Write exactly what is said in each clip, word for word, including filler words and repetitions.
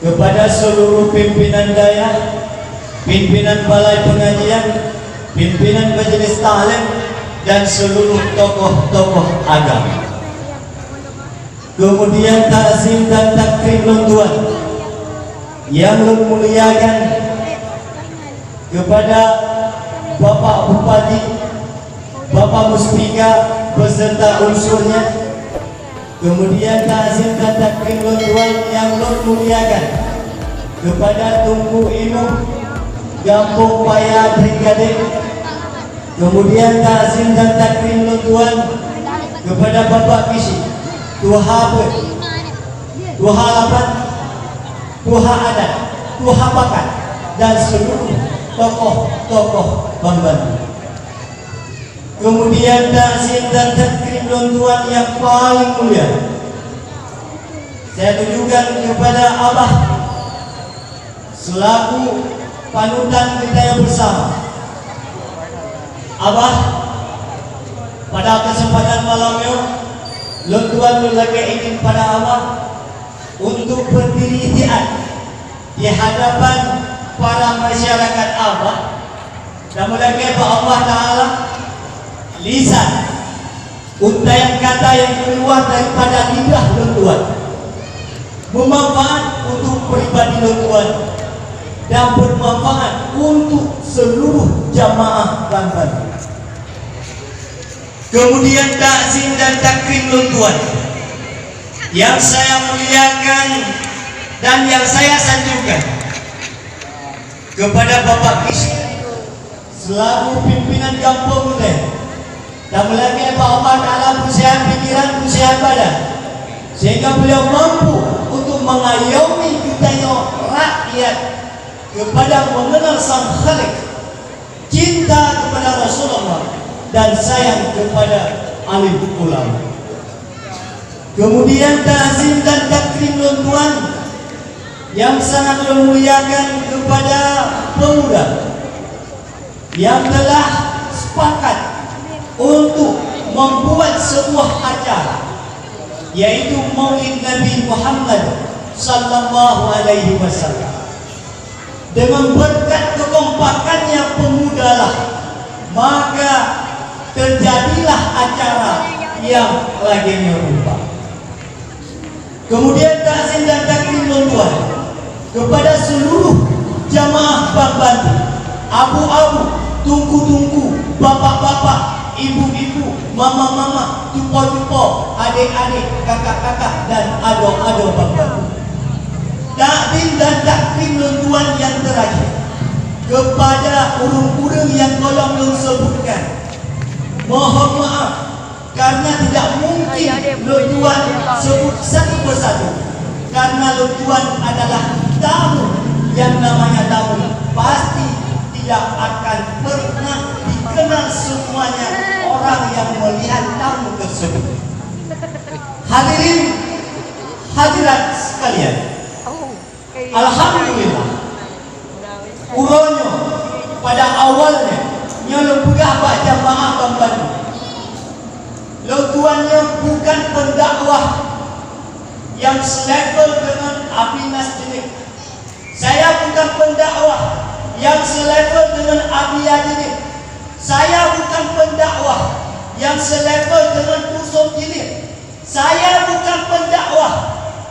Kepada seluruh pimpinan dayah, pimpinan balai pengajian, pimpinan majelis taklim, dan seluruh tokoh-tokoh agama. Kemudian takzim dan takrim lôn tuan yang lôn muliakan kepada Bapak Bupati, Bapak Muspika beserta unsurnya. Kemudian takzim dan takrim lôn tuan yang lôn muliakan kepada Teungku Imum Gampông Paya Trienggadeng. Kemudian takzim dan takrim lôn tuan kepada Bapak Geuchik, Tuha Peuet, Tuha Lapan, Tuha Adat, Tuha Pakat, dan seluruh tokoh-tokoh banmandum. Kemudian takzim dan takrim lôn tuan yang paling mulia saya tujukan kepada Abah selaku panutan kita yang bersama. Abah, pada kesempatan malam nyoe, lôn tuan lôn lakée izin pada Abah untuk berdiri di hadapan para masyarakat Abah dan meulakée bak Allah Taala lisan, untaian kata yang keluar daripada lidah lôn tuan bermanfaat untuk pribadi lôn tuan dan bermanfaat untuk seluruh jamaah banmandum. Kemudian takzim dan takrim lôn tuan yang saya muliakan dan yang saya sanjungkan kepada Bapak Geuchik selaku pimpinan gampông teuh. Dan meulakée bak Allah Taala peusehat pikiran, peusehat badan, sehingga beliau mampu untuk mengayomi geutanyoe rakyat kepada mengenal Sang Khalik, cinta kepada Rasulullah, dan sayang kepada alim ulama. Kemudian takzim dan takrim lôn tuan yang sangat lôn muliakan kepada pemuda yang telah sepakat untuk membuat sebuah acara, yaitu Maulid Nabi Muhammad sallallahu alaihi wasallam. Dengan berkat kekompakannya pemudalah, maka terjadilah acara yang lagée nyoe rupa. Kemudian takzim dan takrim lôn tuan kepada seluruh jamaah banmandum, abu-abu, tungku-tungku, bapak-bapak, ibu-ibu, mama-mama, cupo-cupo, adek-adek, kakak-kakak, dan adoe-adoe banmandum. Takzim dan takrim lôn tuan yang terakhir kepada ureuëng-ureuëng yang gohlom lôn sebutkan. Mohon maaf, karena tidak mungkin lôn tuan sebut satu persatu. Karena lôn tuan adalah tamu, yang namanya tamu pasti tidak akan pernah dikenal semuanya orang yang melihat tamu tersebut. Hadirin hadirat sekalian, alhamdulillah, uroe nyoe pada awalnya nyoe lôn peugah bak jamaah banmandum, lôn tuan nyoe bukan pendakwah yang selevel dengan Abi Nas Jeunieb. Saya bukan pendakwah yang selevel dengan Abi Yahya Jeunieb. Saya bukan pendakwah yang selevel dengan Pusok Jeunieb. Saya bukan pendakwah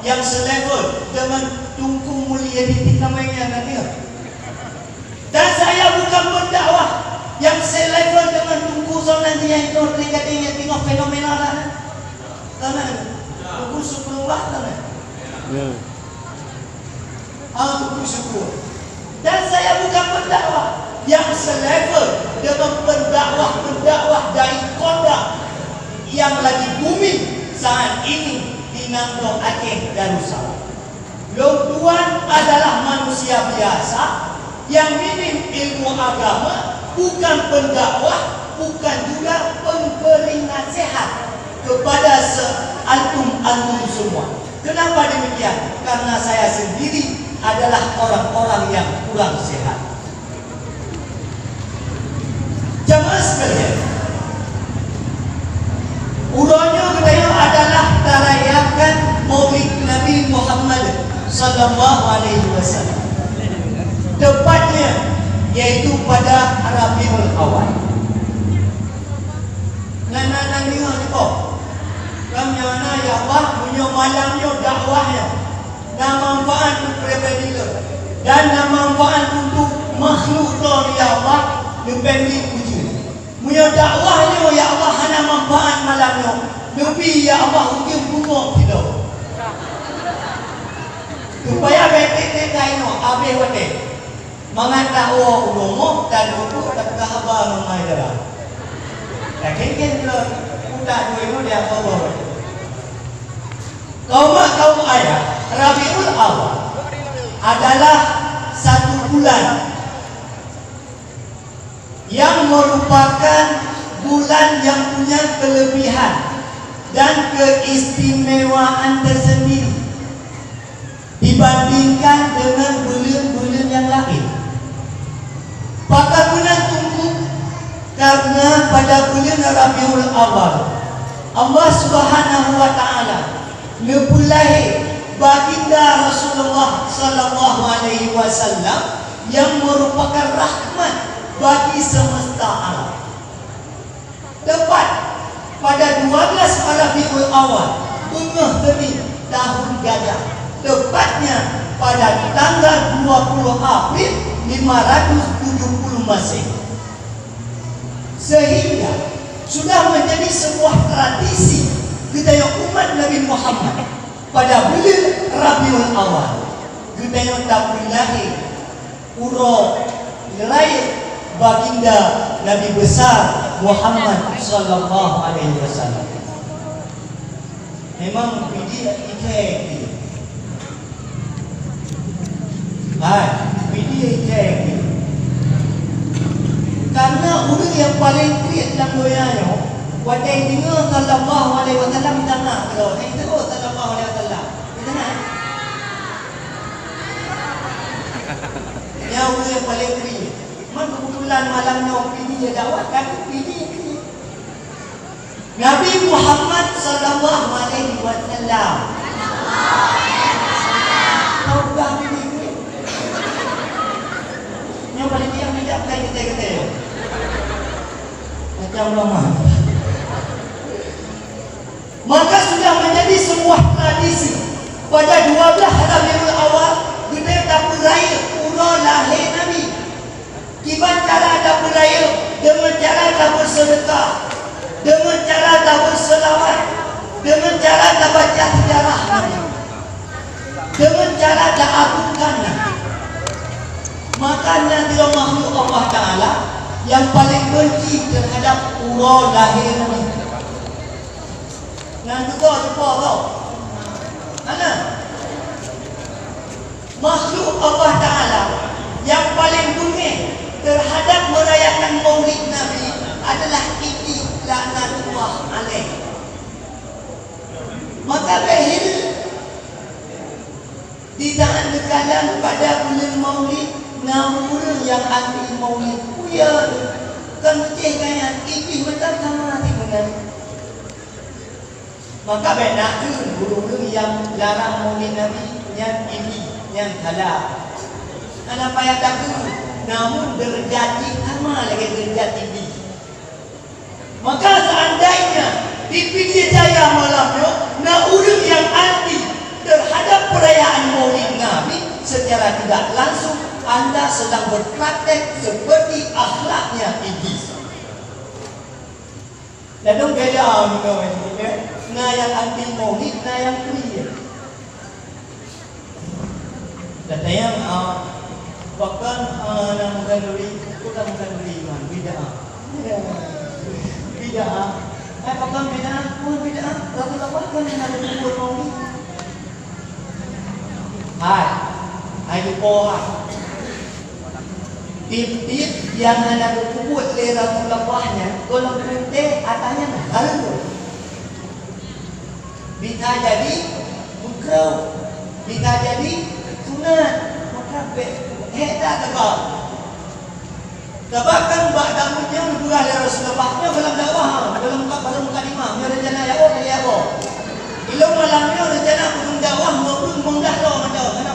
yang selevel dengan Teungku Mulyadi Tingkameng nyang na nyoe. Dan saya bukan pendakwah yang selevel dengan Teungku Sunan Jaya Indoh Trienggadeng nyang teungoh fenomenal na. Teungoh, Teungku Syukurullah teungoh. Ya. Ah, Teungku Syukur. Dan saya bukan pendakwah yang selevel dengan pendakwah-pendakwah dari kota yang lagi booming saat ini di Nanggroe Aceh Darussalam. Lôn tuan adalah manusia biasa yang minim ilmu agama, bukan pendakwah, bukan juga pemberi nasihat kepada se-, antum-antum semua. Kenapa demikian? Karena saya sendiri adalah orang-orang yang kurang sehat. Jamaah sekalian, uroe nyoe geutanyoe adalah tarayakan Maulid Nabi Muhammad Sallallahu alaihi wasallam. Tepatnya yaitu pada Rabiul Awal. Nan, nan, nan deungoe nyoe. Kam nyang na, ya Allah, meunyoe malam nyoe dakwah nyoe na manfaat untuk pribadi lôn dan na manfaat untuk makhluk lôn, ya Allah, neupeundek ujeuen. Meunyoe dakwah nyoe, ya Allah, hana manfaat malam nyoe, neubi, ya Allah, ujeuen bungong sidroe. Supaya bèk trép-trép ka inoe, abéh watèe. Mangat tawoe u rumoh dan untuk tapeugah haba ngon hai dara. Yakin-yakin lôn, utak dua nyoe dia Allah. Kaum mak, kaum ayah, Rabiul Awal adalah satu bulan yang merupakan bulan yang punya kelebihan dan keistimewaan tersendiri dibandingkan dengan buleuen-buleuen yang laén. Pakon meunan Teungku? Karena pada buleuen Rabiul Awal, Allah Subhanahu wa Ta'ala neupeulahé Baginda Rasulullah sallallahu alaihi wasallam yang merupakan rahmat bagi semesta alam. Tepat pada dua belas Rabiul Awal, beungoh teungoh tahun gajah, tepatnya pada tanggal dua puluh April lima ratus tujuh puluh Masehi. Sehingga sudah menjadi sebuah tradisi geutanyoe umat Nabi Muhammad pada buleuen Rabiul Awal geutanyoe tapeulahé uroe rayeuk Baginda Nabi Besar Muhammad sallallahu alaihi wasallam. Memang Pidie ikhèe. Hai, Pidie ikhèe. Karena ureueng nyang paleng kriet lam donya nyoe, watèe deungoe sallallahu alaihi wasallam, mita na keudroe. Hai, deungoe sallallahu alaihi wasallam. Mita na. Nyan ureueng nyang paleng kriet. Man keubeutulan malam nyoe Pidie dakwah, ka Pidie kriet. Nabi Muhammad sallallahu alaihi wasallam. Tahu dah Pidie kriet. Nyoe paling diam, diam, kai kete-kete. Macam lama. Maka sudah menjadi sebuah tradisi, pada dua belas Rabiul Awal, geutanyoe tapeurayeuk uroe lahé Nabi. Kiban cara tapeurayeuk? Deungon cara tabeuseudeukah, deungon cara tabeuseulawat, deungon cara tabaca seujarah Nabi, deungon cara taagungkan Nabi. Maka na sidroe makhluk Allah Ta'ala nyang paleng beunci teuhadab uroe lahé Nabi. Nyan juga lupa tau. Hana. Makhluk Allah Ta'ala nyang paleng beungéh teuhadab meurayakan Maulid Nabi adalah Iblih laknatullah alaih. Maka bèk hireuen, di saat neukalon pada buleuen Maulid, na ureueng nyang anti Maulid. Peue ya? Kon meucéh gaya, Iblih mantong sama si meunan. Maka bèk nakheun ureueng-ureueng nyang larang Maulid Nabi nyan Iblih, nyan salah. Hana payah takheun, namun deurajat jih sama lagèe deurajat Iblih. Maka seandainya di Pidie Jaya malam nyoe na ureueng nyang anti teuhadap peurayaan Maulid Nabi, secara tidak langsung anda sedang berpraktek seperti akhlaknya Iblis. Ladôm beda meunyoe, na nyang anti Maulid, na nyang kriet. Gata nyang, ah, pakon, ah, na meukhanduri, pakon meukhanduri iman, bid'ah. Bid'ah. Eh, pakon bid'ah? Pakon bid'ah? Rasulullah kan hana geupeubuet Maulid. Hai, hai lupa hai. Tiep-tiep nyang hana geupeubuet lé Rasulullah nyan, gohlom teuntèe ata nyan hareuem. Bisa jadi makruh, bisa jadi sunat, maka bèk, hék that teuka. Sabab kan bak dakwah nyan geupeugah lé Rasulullah, nyoe gohlom dakwah, gohlom ka, gohlom mukadimah, nyoe rencana ya Allah, ya Allah. Ilôn malam nyoe rencana kudong dakwah, meureueng meudah droe mantong, hana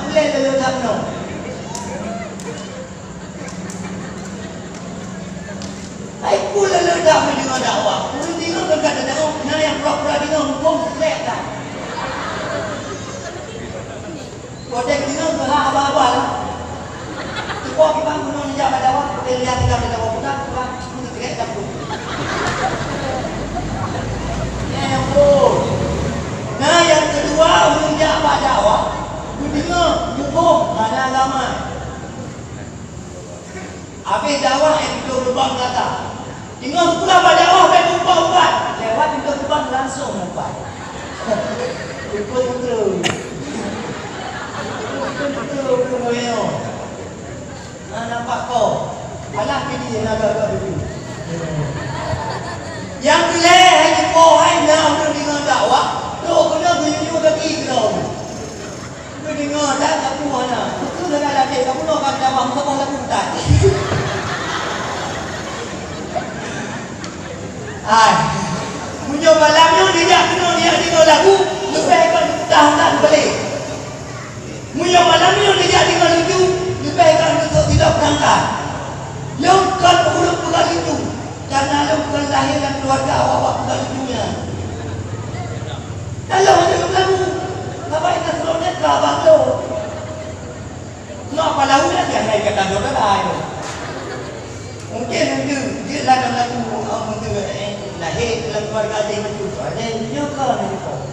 Nyoe ka lagèe nyoe.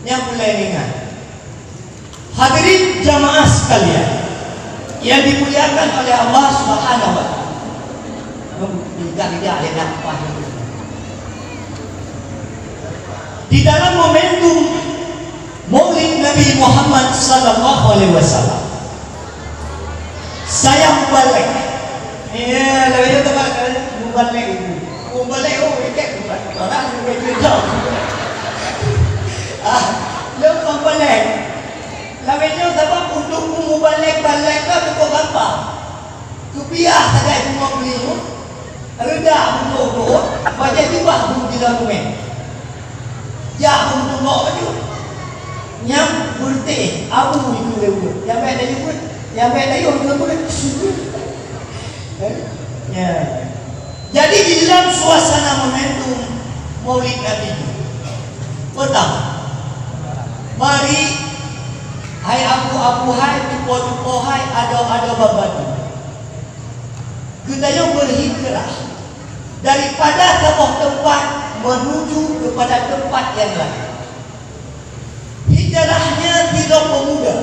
Nyang ulèe ingat. Hadirin jamaah sekalian yang dimuliakan oleh Allah Subhanahu wa Taala. Tidak, tidak ada nafas. Di dalam momentum Maulid Nabi Muhammad sallallahu alaihi wasallam, saya mubalek. Ya, lalu itu tempat mubalek itu. Mubalek, oh, ikat mubalek. Orang sudah cerita. Ah, dia mubalek. Lalu itu sebab untuk mubalek, balek kan cukup gampang. Kupiah sagai bungoh beulinyueng, reudah bungoh utot, bajèe jubah bungoh jilong kumèe. Jak bungoh tumbok baju. Nyang beureutéh, abu itu lé buet. Nyang bèk tayue buet, nyang bèk tayue lé buet. Eh? Ya. Jadi di dalam suasana momentum Maulid Nabi, pertama, mari hai abu-abu hai, tupo-tupo hai, adoe-adoe babatu. Geutanyoe berhijrah daripada saboh teumpat menuju kepada teumpat yang lain. Hijrahnya sidroe pemuda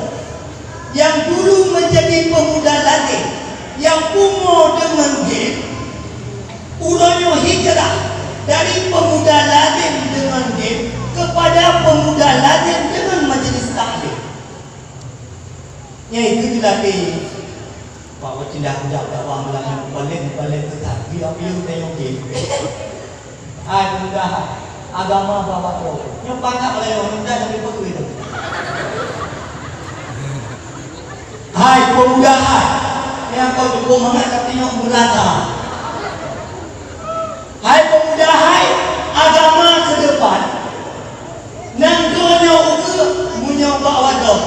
yang dulu menjadi pemuda ladén yang pungo deungon game, uroe nyoe hijrah dari pemuda ladén deungon game kepada pemuda ladén deungon majlis taklim. Nyan itu dilatih. Pak Wacin dah jak dakwah malam nyoe, balik, balik ke tadi, apa yang saya mungkin. Hai, pemuda hai, agama bawa tu. Nyoe pangkat Melayu, minta jadi putri tu. Hai, pemuda hai, yang kau cukup mangat tapi nyok berata. Hai pemuda hai, agama ke depan. Nanggroe nyoe ukeue meunyoe bak awak droe.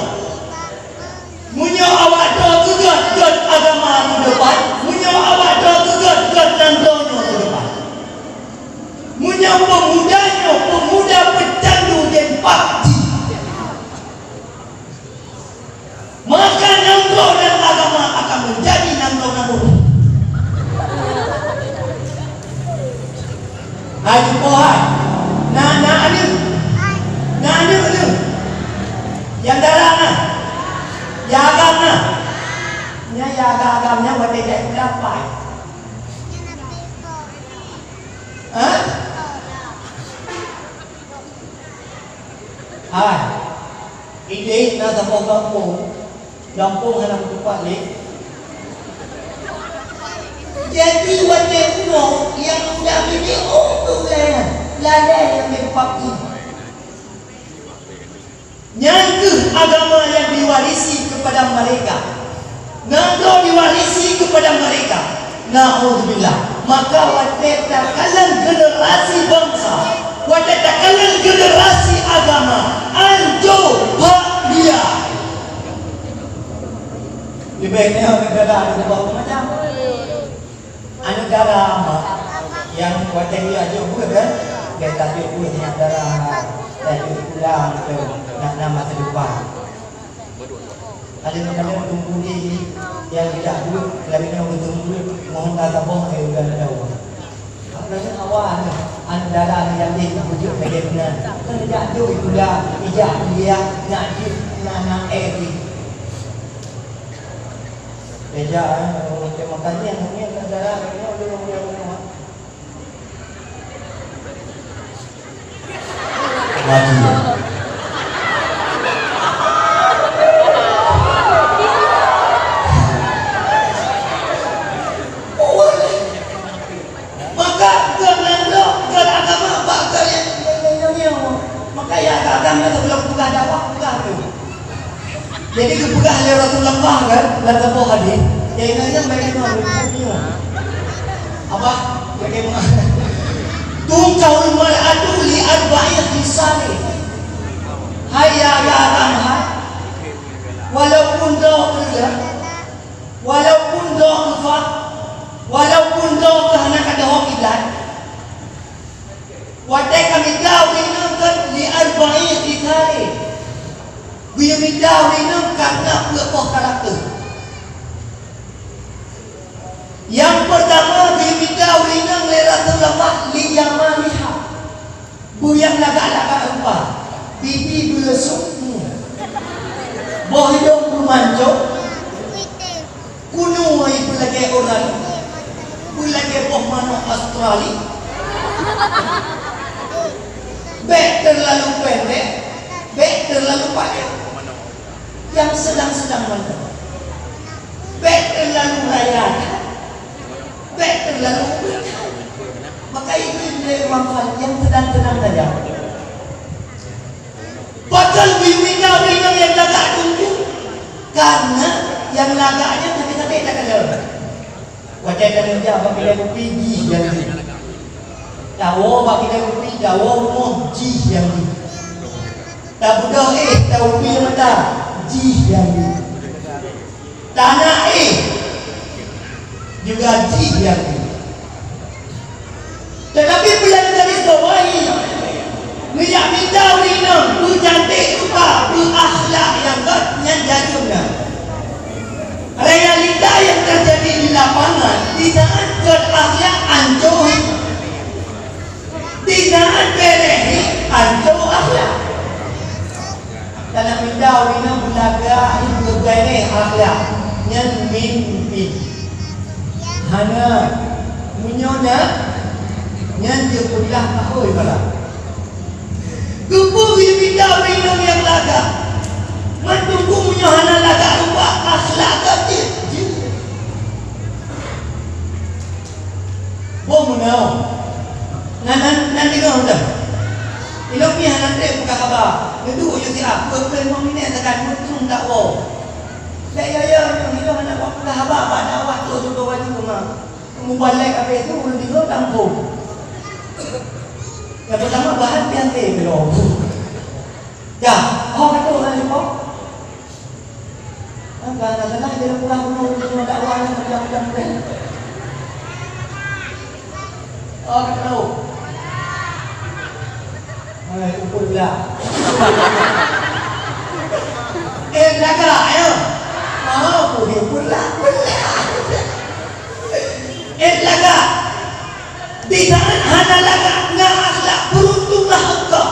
Meunyoe awak droe keu gèt, gèt agama keu depan. Meunyoe awak droe keu gèt, gèt nanggroe nyoe keu depan. Meunyoe pemuda nyoe pemuda peucandu game PUBG, maka nanggroe dan agama akan menjadi nanggroe-nanggroe. Hai, jumpoe hai. Na, na aneuk. Na aneuk, aneuk. Nyang dara na. Nyang agam na. Nyan nyang agam-agam nyan watèe jak sikula pai. Hah? Hai. Idéh na saboh gampông, gampông hana meutupat lé. Jadi watèe uroe nyang muda bini, oh, tu laén, lalai nyang meutupat tu. Nyan keuh agama yang diwarisi kepada mereka. Nanggroe diwarisi kepada mereka. Naudzubillah. Maka watèe takalon generasi bansa, watèe takalon generasi agama, anco bak dia. Leubeh nyoe negara ada beberapa macam. Aneuk dara mak, nyang watèe geujak jok buet kan? Bèk tajok buet aneuk dara, tajok pulang tu, nak na masa depan. Kadang-kadang teungku jih nyang geujak buet, lagèe nyoe geuteumé buet, mohon ka saboh, eh, udah ada. Apalagi awak aneuk, aneuk dara nyang yatim, bujuk lagèe meunan. Kan geujak jok pulang, ijak kuliah, nak jeuet na, na, eh, jih. Bèk jak, eh, terima kasih, aneuk nyoe, aneuk dara, aneuk nyoe, aneuk nyoe, aneuk nyoe. Mati. Maka keu nanggroe, keu agama, bak keu nyang, nyang, nyang, nyang. Maka ya, agama sebelum peugah dakwah, peugah tu. Jadi geupeugah lé Rasulullah kan, lam saboh hadis, "Jangan main dengan dunia." Apa? Bagaimana? "Tunkahul mar'atu li arba'i khisalin." Hai ya, ya agama, hai. Walaupun droe keu, walaupun droe keu fa, walaupun droe keu hana ka teuhok kiblat, watèe ka mita ureueng inong keu li arba'i khisalin. Geuyue mita ureueng inong karena peuet boh karakter. Nyang peurtama geuyue mita ureueng inong lé Rasulullah li jamaliha. Australia. Bèk terlalu pendek, bèk terlalu panjang. Yang sedang-sedang mantong. Bèk terlalu raya, bèk terlalu muda. Maka itu yang saya maksud, yang sedang-sedang saja. Pakon geuyue mita ureueng inong nyang lagak teungku? Karena nyang lagak nyan sabe-sabe takalon. Watèe taneuk jak bak keude kupi, jih nyang jih. Tawoe bak keude kupi, tawoe rumoh, jih nyang jih. Tabeudôh éh, taupi mata, jih nyang jih. Tana éh juga jih nyang jih. Tetapi bulan garis bawahi, meunyo mita ureueng inong beucantik rupa, beuakhlak nyang gèt, nyan jareum na. Realita yang terjadi di lapangan, di saat gèt akhlak ancô, di saat bèrèh ancô akhlak. Taneuk mita ureueng inong beulagak, beubèrèh akhlak, nyan mimpin. Hana, meunyoe na, nyan jeuet peugah tahôi bala. Keupeue geuyue mita ureueng inong nyang lagak? Man teungku meunyoe hana lagak rupa, akhlak ka jeuet. Boh meunoe. Nan, nan, nan deungoe ulôn. Ilôn pih hana trép peugah haba. Neuduek yue siat, peue-peue limong minèt sagai meuteun dakwoe. Lé yue, yue, yue, yue hana peugah haba bak dakwah, tutoe-tutoe baju keumah. Mubalek habéh tu ureueng deungoe tampông. Nyang peutama bahan pian teh belom. Dah, oh, betul lah, Limpo. Kan, kan, kan, kan, dia kurang guna, guna dakwah ni macam-macam kan. Oh, kata tahu. Hai, ukur lah. Eh, lagak, ya? Oh, ukur lah. Eh, lagak. Di saat hana lagak, na akhlak, beruntunglah engkau.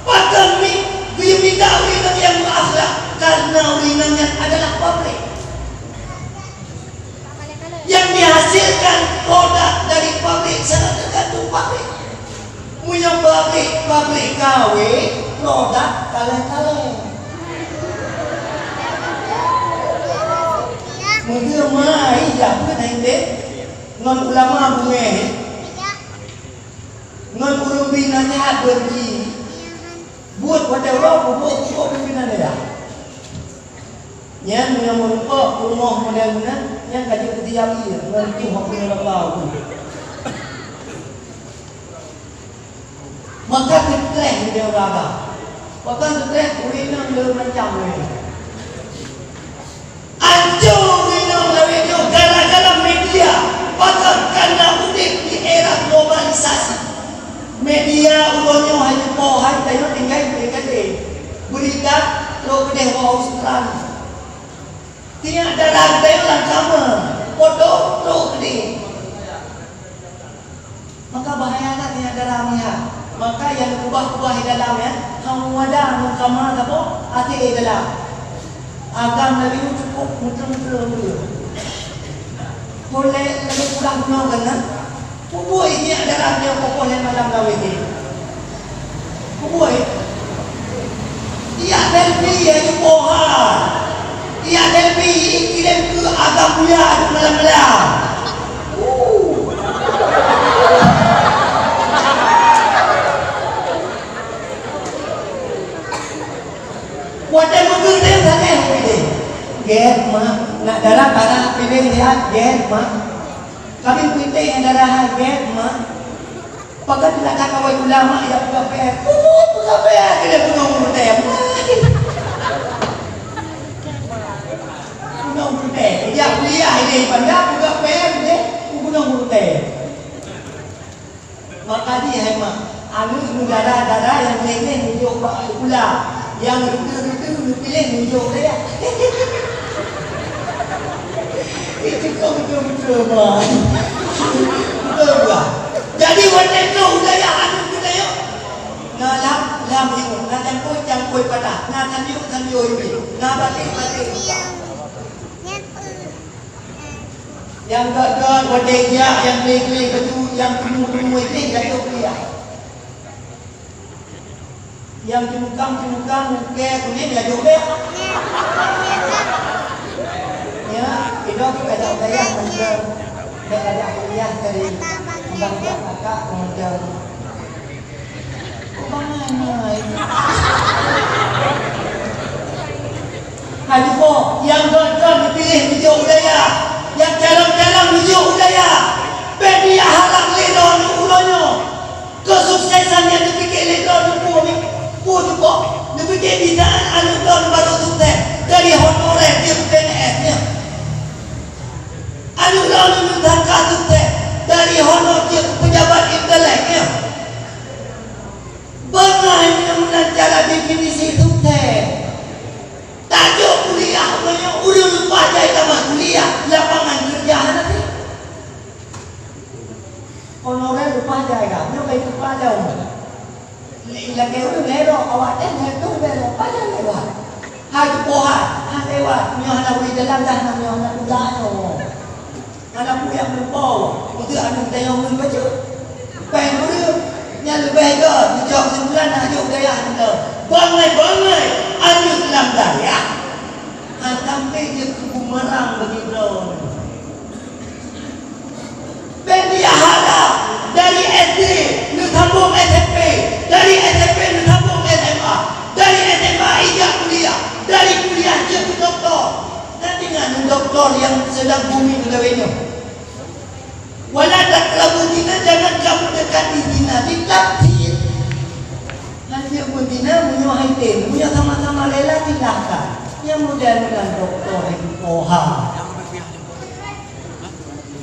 Pakon mi-, geuyue mita ureueng inong nyang meuakhlak, karena ureueng inong nyan adalah pabrik. Yang dihasilkan produk dari pabrik sangat tergantung pabrik. Meunyoe pabrik, pabrik kawé, produk kaleng-kaleng. Meunyoe mai jak peuet hai deh, ngon ulama bungéh, ngon ureueng bri naseuhat beureuji, buet watèe uroe peubuet peubuet pimpinan daerah. Nyan meunyoe meurumpok rumoh model meunan, nyan ka jeuet keu tiap ie, ngon tuh waktu nyoe lapau tu. Maka seutreh di daerah. Maka seutreh ureueng inong le macam ureueng inong. Ancô ureueng inong lawét nyoe gara-gara media. Maka karena udép di era globalisasi. Media uroe nyoe hana po hai tanyoe tinggai di K T. Berita trok keudeh bak Australia. Tiap dalam tanyoe lam kama, foto trok keudeh. Maka bahaya that nyan dara meulihat. Maka nyang keubah-keubah di dalam nyan, hana muada ngon kama saboh, até di dalam. Agam Nabi nyoe cukup meuteun-teun. Kon lé lagèe pulang bunoe keunan, peubuet nyan dara nyoe kokoh lé malam lawét nyoe. Peubuet. Ijak selfie ya jumpa ha. Ijak selfie ikirém keu agam buya di malam-malam. Uh. Watèe meugeudeh sanéh meugeudeh. Gét, Mak. Nak dara parah piléh lihat, gét, Mak. Kami putih yang darah hai, gét, Mak. Pakat teuka kawai ulama nyang peugah P R. Peue peugah P R keu lé gunong murtém? Gunong murtém. Ijak kuliah ilèe Banda peugah P R deh, gunong murtém. Maka di hai mak, aneuk meudara-dara nyang lengeh meujok bak sikula, nyang reuteu-reuteu neupiléh meujok dayah. Itu kau betul-betul, Bang. Betul, Bang. Jadi, watèe troh u dayah aneuk geutanyoe, na lam, lam yue, na cangkôi, cangkôi patah, na tanyoe, tanyoe yue, na batéh, batéh luka. Nyang gét-gét, watée jak, nyang gleh-gleh, beutôi, nyang tumu-tumu, gleh, jatuh kuliah. Nyang ceumukam-ceumukam, mungkée, kunyét, jatuh bek. Ya, itu kita ajak dayah macam, bek ajak kuliah dari abang kakak macam. Hai tupo, nyang gét-gét neupiléh neujok u dayah, nyang carông-carông neujok u dayah. Bék neujak harab lé droeneuh uroe nyoe. Keusuksesan nyang neupike lé droeneuh peue mi-, peue tupo, neupike bidaan aneuk droeneuh barô sukses dari honorer jeuet keu P N S nyan. Aneuk droeneuh neutangka sukses dari honorer jeuet keu pejabat intelek nyan. Beungoh nyoe meunan cara definisi sukses. Tajok kuliah, meunyoe ureueng leupah jai tamah kuliah, lapangan keureuja hana sit. Honorer leupah jai ka, nyoe ka leupah jai. Lé-, lagèe ureueng lé droe, awak nyan lé droe, pajan lewat. Hai tupo hai, han lewat, nyoe hana boleh jalan dah, nyoe hana kuda nyoe. Hana peue nyang meupo, beutôi aneuk geutanyoe ngon bacut. Péng ureueng, nyan leubeh göt, neucok kesimpulan, hana jok dayah nyoe. Bangai-bangai aneuk lam dayah, han sampai jeuet keu bumerang bagi droeneuh. Péng dia hana dari S D neusambong S M P, dari S M P neusambong S M A, dari S M A ijak kuliah, dari kuliah jeuet keu doktor. Na tinggai ngon doktor nyang seudang booming lawét nyoe. Wala taqrabu zina, jangan kamu dekati zina, ditafsir. Hana meuzina meunyoe hai tem, meunyoe sama-sama rela silahkan. Nyang muda-muda doktor hai tupo hai.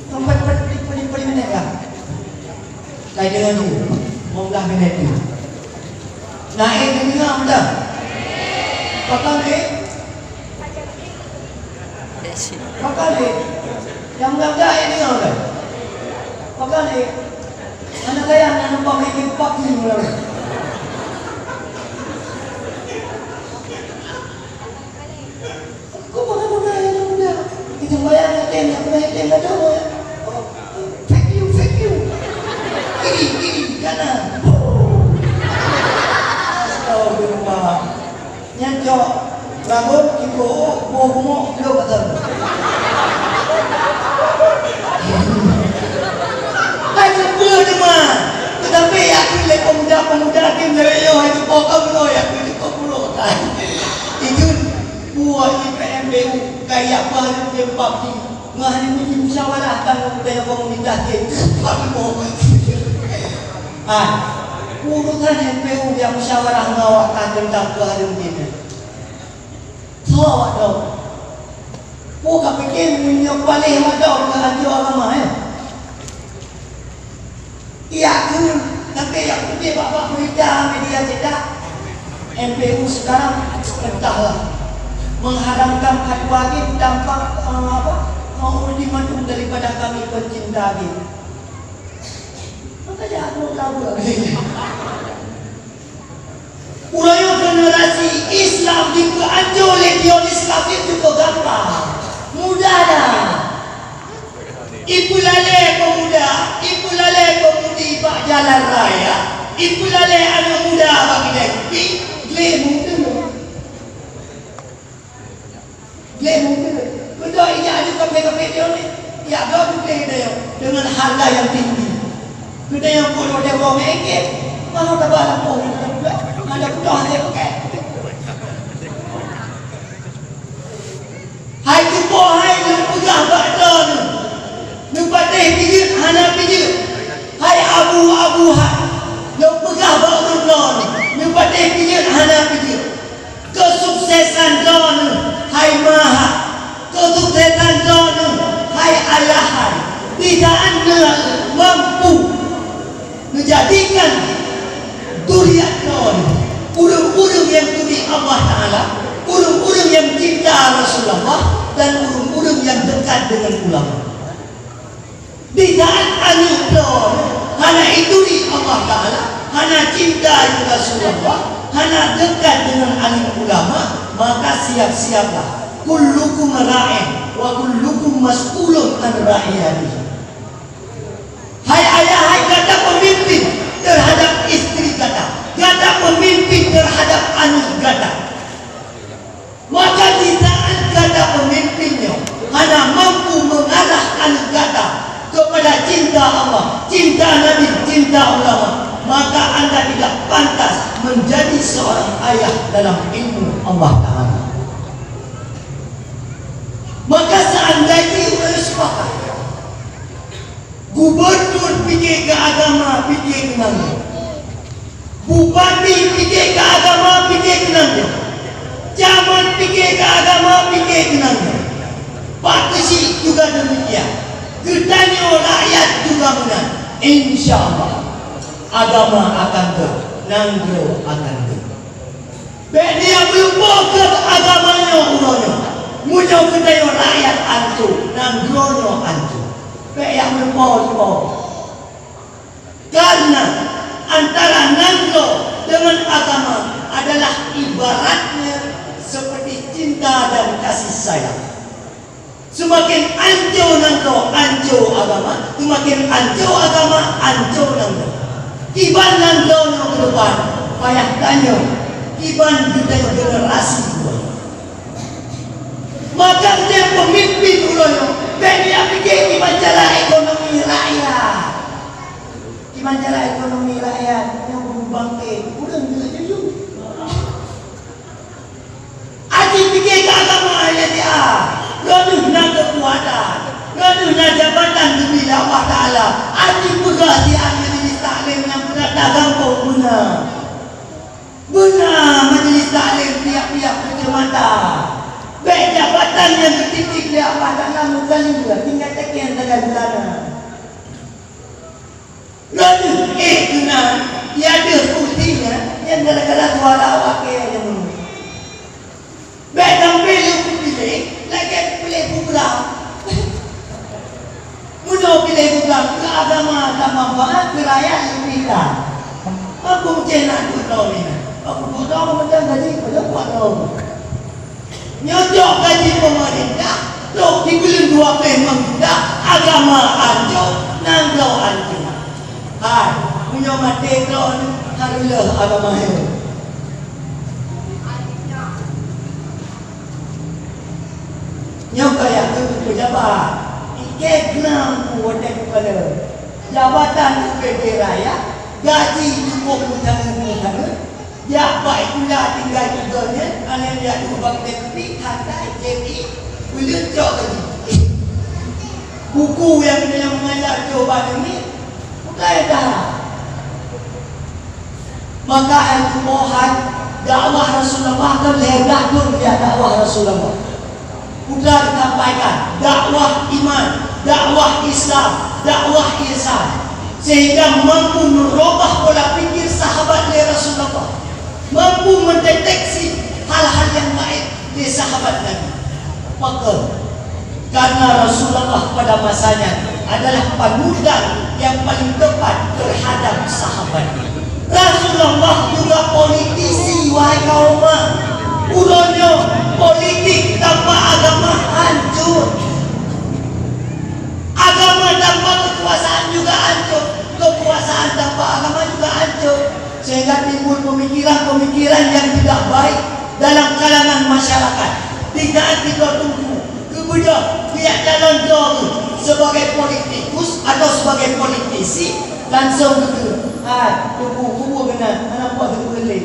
Sampai peuet, peuet, peuet, peuet minit lah. Kai deungoe dulu. Lima belas minit dulu. Nah, eh, deungoe dah. Pakon, eh? Pakon, eh? Nyang muda-muda, eh, deungoe dah. Pakon, eh? Aneuk saya, aneuk numpang main pak ni, mula. Kok bangga-bangga ya, anak muda? Kita bayar yatim, ya, kena yatim, kata apa, ya? Oh, thank you, thank you. Kiri, kiri, kanan. Astagfirullah. Nyan cok rambut, cukôp, boh gumuk, hidup betul. Hai, seupeu teuma. Tetapi yakin lé pemuda-pemuda, yakin lé yo, hai, cukôp kamu, yakin cukôp pulo. Itu Buet I P M B U, kaya bah lom dem PUBG. Ngon hana meuji musyawarah kan ngon budaya komunitas jih. Pak Ibu. Ah, urusan M P U nyang musyawarah ngon awak kan teuntang keu hareuem jih. Soe awak droe? Peue ka pike meunyoe paléh awak droe keu anjoe agama, eh? Iya, keu, tapi nyang putih bak-bak berita media cetak, M P U sekarang entahlah mengharamkan fatwa lagi tanpa, eh, apa, eh, ultimatum daripada kami pencinta lagi. Makanya aku kabur lagi. Uroe nyoe generasi Islam jipeuanco lé Zionis kafir jipeugampa. Mudah dah. Ipeulalé pemuda, ipeulalé pemudi bak jalan raya, ipeulalé aneuk muda bak keude kupi, gleh muda. Gleh muda. Beutôi ijak aju kaphé-kaphé Zionis. Jak droe gleh geutanyoe deungon hareuga nyang tinggi. Geutanyoe peunoh deh woe meuengkét. Mano taba lampôh nyang hana peutoh hase pakai. Hai tupo hai, lôn peugah bak droeneuh. Neupatéh pijeut hana pijeut. Hai abu-abu hai, lôn peugah bak ureueng droeneuh. Neupatéh pijeut hana pijeut. Keusuksesan droeneuh hai ma hai, keusuksesan droeneuh hai ayah hai, di saat neuh mampu meujadikan duriat droeneuh ureueng-ureueng nyang turi Allah Taala, ureueng-ureueng nyang cinta Rasulullah, dan ureueng-ureueng nyang dekat dengan ulama. Di saat aneuk droeneuh hana ituri Allah Taala, hana cinta Rasulullah, hana dekat dengan alim ulama, maka siap-siaplah. Kullukum ra'in "Wa kullukum mas'ulun an ra'iyatihi." Hai ayah, hai gata pemimpin terhadap istri gata, gata pemimpin terhadap aneuk gata. Maka di saat gata pemimpin nyoe hana mampu mengarah aneuk gata kepada cinta Allah, cinta Nabi, cinta ulama, maka anda tidak pantas menjadi seorang ayah dalam ilmu Allah Ta'ala. Maka seandainya ulôn sepakat, gubernur pike keu agama, pike keu nanggroe, bupati pike keu agama, pike keu nanggroe, camat pike keu agama, pike keu nanggroe, Pak Keuchik juga demikian, geutanyoe rakyat juga meunan, insya Allah agama akan geuh, nanggroe akan geuh. Bék neujak meulumpoe keu agama nyoe uroe nyoe. Meunyoe geutanyoe rakyat ancô, nanggroe nyoe ancô. Bék jak meulumpoe-lumpoe. Karena antara nanggroe dengan agama adalah ibaratnya seperti cinta dan kasih sayang. Seumaken ancô nanggroe, ancô agama, seumaken ancô agama, ancô nanggroe. Kiban nanggroe nyoe keudepan, payah tanyoe, kiban geutanyoe generasi dua. Maka geutanyoe peumimpin uroe nyoe, bék neujak pike kiban cara ekonomi rakyat. Kiban cara ekonomi rakyat nyoe beubangke, ureueng jeuet juju. Aji pike keu agama, ya, ya. Lôn deuh na keukuatan, lôn deuh na jabatan geubri lé Allah Taala. Aji peugah siat majelis taklim nyang beurata gampông beuna. Beuna majelis taklim tiep-tiep keucamatan. Bék jabatan nyang geutitip lé Allah Taala meukalie tinggai teuken sagai beulana. Laju éh keunan, ya deuh kursi nyan, nyan gara-gara suara awak kèe nyang meunang. Bèk sampai lôn piléh, lagèe piléh program. Meunyoe piléh program keu agama ka manfaat, keu rakyat leubeh that. Aku meucè na duek droe nyan. Aku duek droe macam gaji, padahai kuat droe. Nyoe cok gaji peumeurintah, trok sibuleuen dua ploh limong juta, agama ancô, nanggroe ancô. Hai, meunyoe maté droeneuh, hareuloh agama nyoe. Nyoe kaya keu pejabat, ikèe gnang ku watèe ku kalon. Jabatan U P D raya, gaji cukup meutanggong-tanggong. Jak bak sikula tinggai tiga nyan, aneuk jak duek bak tepi, khantai, cepi, buleuen cok gaji. Buku nyang geutanyoe meungajar coba deungoe, bukai dah. Maka hai tuboh hai, dakwah Rasulullah kan lhèe blah thôn jak dakwah Rasulullah. Udah disampaikan dakwah iman, dakwah Islam, dakwah ihsan, sehingga mampu merubah pola pikir sahabat lé Rasulullah, mampu mendeteksi hal-hal yang gaib lé sahabat Nabi. Maka, karena Rasulullah pada masanya adalah panutan yang paling tepat terhadap sahabat. Rasulullah juga politisi, wahai kaum. Uroe nyoe politik tanpa agama hancur. Agama tanpa kekuasaan juga hancur. Kekuasaan tanpa agama juga hancur. Sehingga timbul pemikiran-pemikiran yang tidak baik dalam kalangan masyarakat. Di saat kita tunggu Geubeudôh, biak calon droe geuh sebagai politikus atau sebagai politisi, langsung geukheun, "Hai, tuku, kubu keunan, hana puas geukheun lé."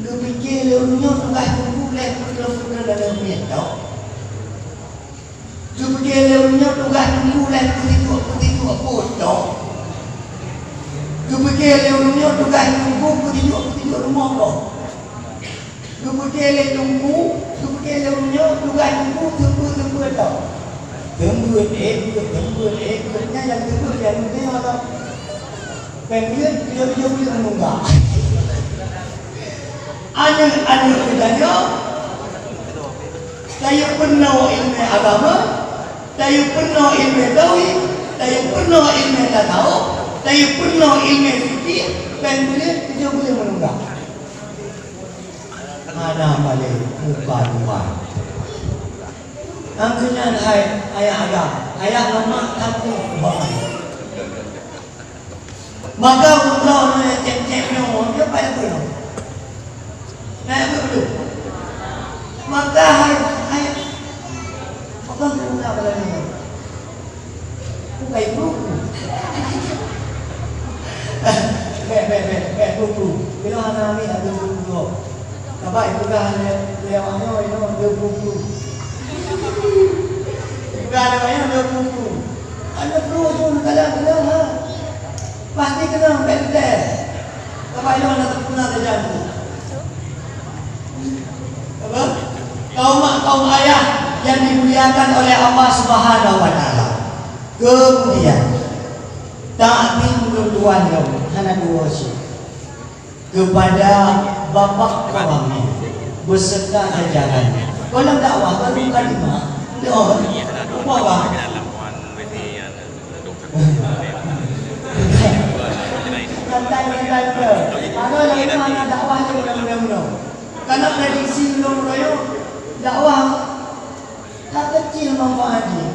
Geupike lé ureueng nyoe tugaih tuku lé peudeuh-peudeuh dalam miet tôh. Geupike lé ureueng nyoe tugaih tuku lé peutiduek-peutiduek buet tôh. Geupike lé ureueng nyoe tugaih tuku peutiduek-peutiduek rumoh tôh. Geupike lé teungku, geupike lé ureueng nyoe, tugaih teungku, seumeubeuet-seumeubeuet tôh. Seumeubeuet, éh beuet, seumeubeuet, éh beuet. Nyan nyang seumeubeuet nyang meunyoe tôh. Péng beuet, tujoh-tujoh beuet meununggak. Aneuk-aneuk geutanyoe, tayue peurunoe ileumèe agama, tayue peurunoe ileumèe tauhid, tayue peurunoe ileumèe tasawuf, tayue peurunoe ileumèe fikih, péng beuet, tujoh beuet meununggak. Hana malèe muka Tuhan. Nyang keu nyan hai ayah agam, ayah ngon mak takue bangai. Maka ulôn nyoe cém-cém nyoe, nyoe payah peue nyoe? Payah peue nyoe? Maka hai, hai, apa guna bala nyoe? Bukai guru. Bèk, bèk, bèk, bèk, guru. Bila hana ambil, ada guru. Saban ipeugah lé, lé awak nyoe, nyoe dua puluh plu. Ipeugah lé awak nyoe dua puluh plu. Ada plu tu, kadang keunong, ha. Pasti keunong, bèk teuntèe. Saban nyoe na teupeu na sajan tu. Apa? Kaum mak, kaum ayah yang dimuliakan oleh Allah Subhanahu wa Taala. Kemudian, takzim lôn tuan lôn, hana dua cit. Kepada bapak kami beserta jajaran. Dalam dakwah baru kalimah, doa, upama. Santai, santai, bro. Kalau lagi mana dakwah je mudah-mudahan, bro. Karena prediksi ulôn royong, dakwah tak kecil manfaat dia.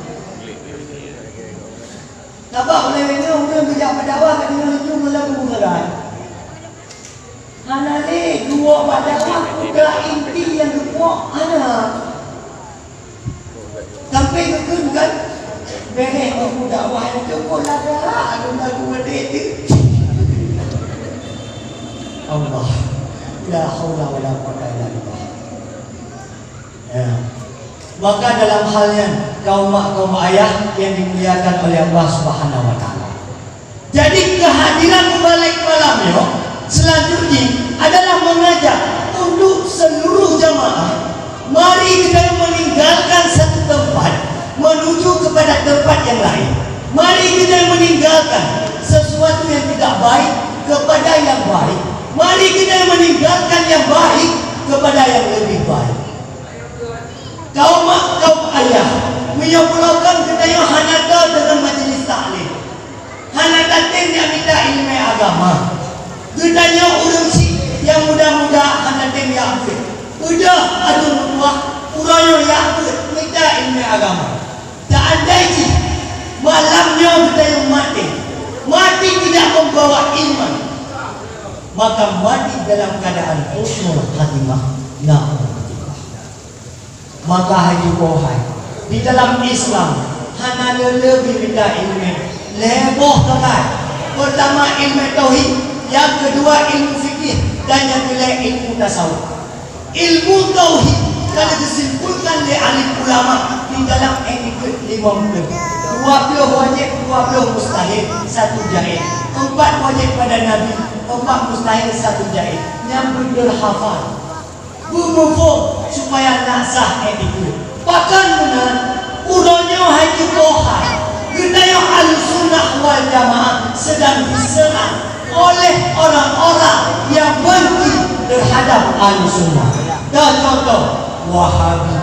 Sabab uleh nyoe ureueng geujak bak dakwah ka deungoe laju meulagu meurai. Hana lé geuwoe bak dakwah peugah inti nyang geuwoe hana. Sampai geukheun kan, "Béréh teungku dakwah nyoe teungku lagak lôn lagu udép teuh." Allah. La haula wala quwwata illa billah. Ya. Maka dalam hal nyan, kaum mak, kaum ayah yang dimuliakan oleh Allah Subhanahu wa Taala. Jadi, kehadiran mubalek malam nyoe selanjutnya adalah mengajak untuk seluruh jamaah, mari kita meninggalkan satu tempat menuju kepada tempat yang lain. Mari kita meninggalkan sesuatu yang tidak baik kepada yang baik. Mari kita meninggalkan yang baik kepada yang lebih baik. Kaum mak, kaum ayah, meunyoe pulo kon geutanyoe hana toe deungon majlis taklim, hana tatem jak mita ileumèe agama. Geutanyoe ureueng chik nyang muda-muda hana tem jak beuet. Beudôh aduen meutuah, uroe nyoe jak beuet mita ileumèe agama. Seandai jih malam nyoe geutanyoe maté, mati tidak membawa iman, maka mati dalam keadaan husnul khatimah. Na'udzubillah. Maka hai cuko hai, di dalam Islam hana le-le geumita ileumèe lhèe boh tingkat. Pertama ileumèe tauhid, nyang keudua ilmu fikih, dan nyang keulhèe ilmu tasawuf. Ilmu tauhid ka geusimpulkan lé alim ulama di dalam èk ikeuet limong ploh. Dua ploh wajéb, dua ploh mustahil, satu jaiz. Empat wajéb pada Nabi, empat mustahil, satu jaiz. Nyang beutôi hafal. Beumuphom supaya na sah èk ikeuet. Pakon meunan, uroe nyoe hai cuko hai, geutanyoe Ahlussunnah wal Jamaah sedang diserang oleh orang-orang yang benci terhadap Ahlussunnah. Dah contoh, Wahabi,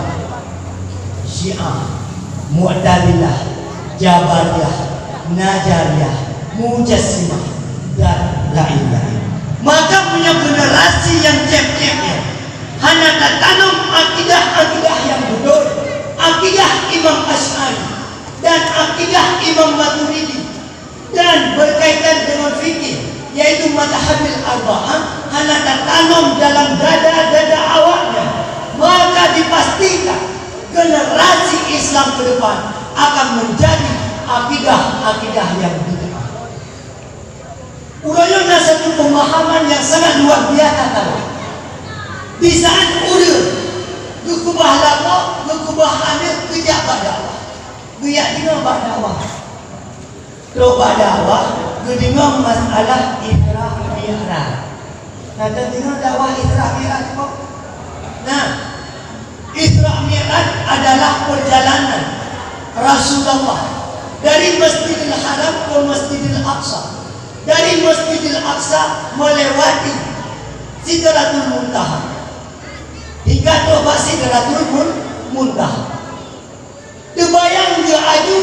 Syiah, Mu'tazilah, Jabariyah, Nazariyah, Mujassimah, dan lain-lain. Maka meunyoe generasi nyang cém-cém nyan hana tatanom akidah-akidah nyang beutôi, akidah Imam Asy'ari dan akidah Imam Maturidi, dan berkaitan dengan fikih, yaitu mazhabil arba'ah, hana tatanom dalam dada-dada awaknyan, maka dipastikan generasi Islam ke depan akan menjadi akidah-akidah yang bid'ah. Uroe nyoe na satu pemahaman yang sangat luar biasa tadi. Di saat ureueng geukeubah lakoe, geukeubah aneuk, geujak bak dakwah. Geujak deungoe bak dakwah. Trok bak dakwah, geudeungoe masalah Isra Mi'raj. Na tadeungoe dakwah Isra Mi'raj kok? Nah, Isra Mi'raj adalah perjalanan Rasulullah dari Masjidil Haram ke Masjidil Aqsa, dari Masjidil Aqsa melewati Sidratul Muntaha, hingga trok bak Sidratul Mun-, Muntaha. Teubayang geuaju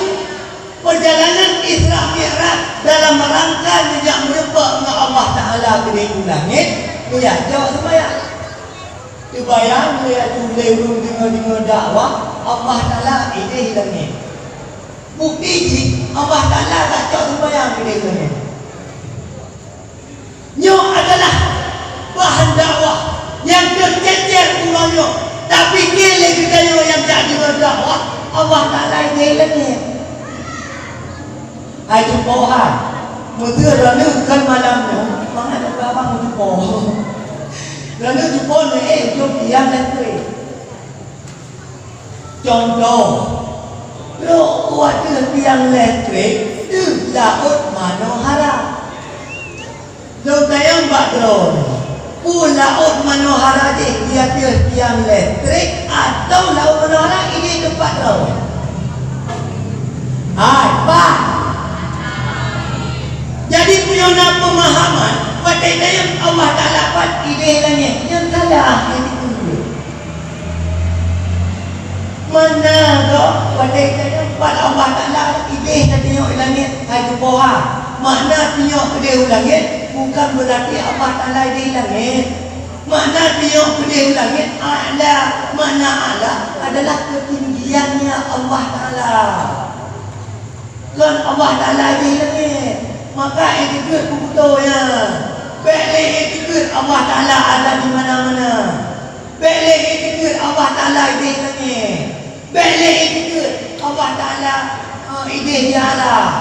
perjalanan Isra Mi'raj dalam rangka neujak meurumpok ngon Allah Taala keudéh u langét, geujak jaweueb seumayang. Teubayang geuaju lé ureueng deungoe-deungoe dakwah, Allah Taala idéh langét. Bukti jih, Allah Taala ka cok sumbayang idéh langét. Nyoe adalah bahan dakwah nyang teucecer uroe nyoe. Tapi keu lé geutanyoe nyang jak deungoe dakwah, Allah Taala idéh langét. Hai cupo hai. Meuseu droeneuh kon malam nyoe, mangat droeneuh abang cupo. Droeneuh cupo nyoe, eh, jom diam lé trek. Contoh, trok u ateueh tiang listrik deuh laôt manohara. Lôn tanyong bak droeneuh, peue laôt manohara jih di ateueh tiang listrik atawa laôt manohara idéh teumpat droeneuh? Hai, pat? Jadi, meunyoe na peumahaman, watée tanyong Allah Taala pat idéh langét, nyan salah nyang dikeue. Mana gob watée tanyong pat Allah Taala idéh tanyong i langét hai cupo hai. Makna tanyong idéh u langét bukan beurati Allah Taala idéh i langét. Makna tanyong idéh u langét a'la, makna a'la adalah keutinggiannya Allah Taala. Kon Allah Taala idéh langét. Maka iktikeuet keu beutôi nyan. Bék lé iktikeuet Allah Taala ada di mana-mana. Bék lé iktikeuet Allah Taala idéh langét. Bék lé iktikeuet Allah Taala, eh, idéh di aras.